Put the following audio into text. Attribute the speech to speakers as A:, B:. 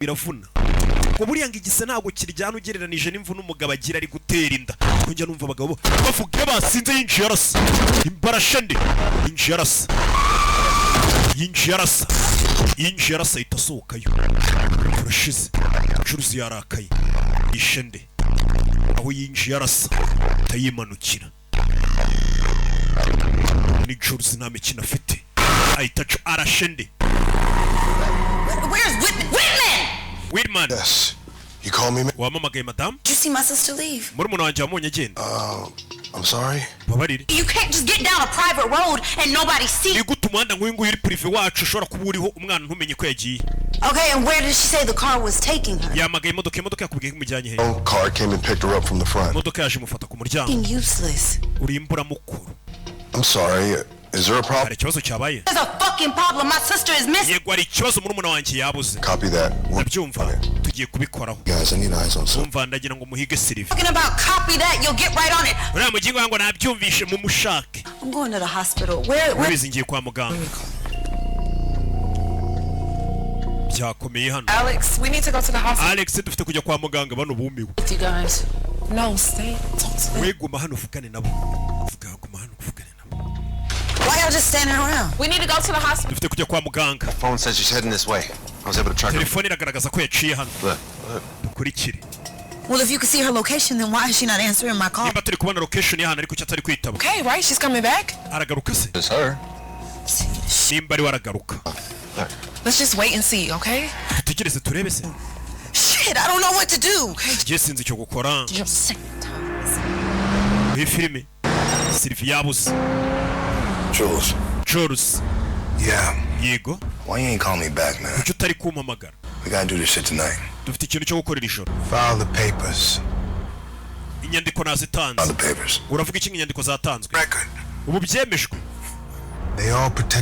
A: Biravuna ngo buriya ngo igise ntabwo kiryana ugereranije n'imvune umugabo agira ari gutera inda. Ko njya numva abagabo bavuga iyo basinze. Yinjiye arasa imbarashe nde, yinjiye arasa, yinjiye arasa, yinjiye arasa, ahita asohokayo. Turashize. Umucuruzi yarakaye yishe nde? Aho yinjiye arasa ahita yimanukira. Ni Jules, nta mikino afite, ahita aca arashe nde?
B: Where's Whitman? Whitman!
A: Whitman.
C: Yes. You call me?
A: Wamamagaye, madamu?
B: Did you see my sister leave?
A: Murumuna wanjye wamubonye agenda?
C: I'm sorry?
A: Babarire.
B: You can't just get down a private road and nobody see.
A: Ni gute umuhanda nk'uyu nguyu uri privé wacu ushobora kuba uriho umwana ntumenye ko yagiye?
B: Okay, and where did she say the car was taking her?
A: Yamagaye imodoka. Imodoka yakubwiye ko imujyanye he?
C: No car came and picked her up from the front.
A: Imodoka yaje imufata ku muryango.
B: Fucking useless.
A: Uri imburamukuru.
C: I'm sorry. Is there a problem?
A: Hari ikibazo cyabaye?
B: There's a fucking problem. My sister is missing.
A: Yego, hari ikibazo, murumuna wanjye yabuze.
C: Copy that. We're
A: Ndabyumva, tugiye kubikoraho.
C: Guys, I need eyes on some.
A: Umva, ndagira ngo muhige Sylvie.
B: Talking about copy that, you'll get right on it.
A: Uriya mugingo ngo nabyumvishe, mumushake.
B: I'm going to the hospital. Where? Where?
A: Urabizi, ngiye kwa muganga, byakomeye hano.
D: Alex, we need to go to the hospital.
A: Alex, dufite kujya kwa muganga, bano bumiwe.
D: With you guys. No, stay. Talk to them.
A: We, guma hano uvugane nabo. Vuga, guma hano uvugane nabo.
B: Why y'all just standing around?
D: We need to go to the hospital.
A: Dufite kujya kwa muganga.
E: Phone says she's heading this way. I was able to track her.
A: Telefone iragaragaza ko yaciye hano.
E: Look, look.
A: Dukurikire.
B: Well, if you could see her location, then why is she not answering my call?
A: Nimba turi kubona location y'ahantu, ariko icyo atari kwitaba?
D: Okay, right? She's coming back?
A: Aragaruka se?
E: It's her.
A: Nimba ari we aragaruka.
D: Let's just wait and see, okay?
A: Dutegereze turebe se.
B: Shit, I don't know what to do.
A: Njye sinzi icyo gukora.
D: You're sick.
A: Muri filime Sylvie yabuze.
C: Jules.
A: Jules.
C: Yeah.
A: Yego.
C: Why you ain't call me back, man?
A: Kuki utari kumpamagara?
C: We gotta do this shit tonight.
A: Dufite ikintu cyo gukora iri joro.
C: File the papers.
A: Inyandiko nazitanze.
C: File the papers.
A: Uravuga iki ngo inyandiko zatanzwe?
C: Record.
A: Ubu byemejwe.
C: They all protect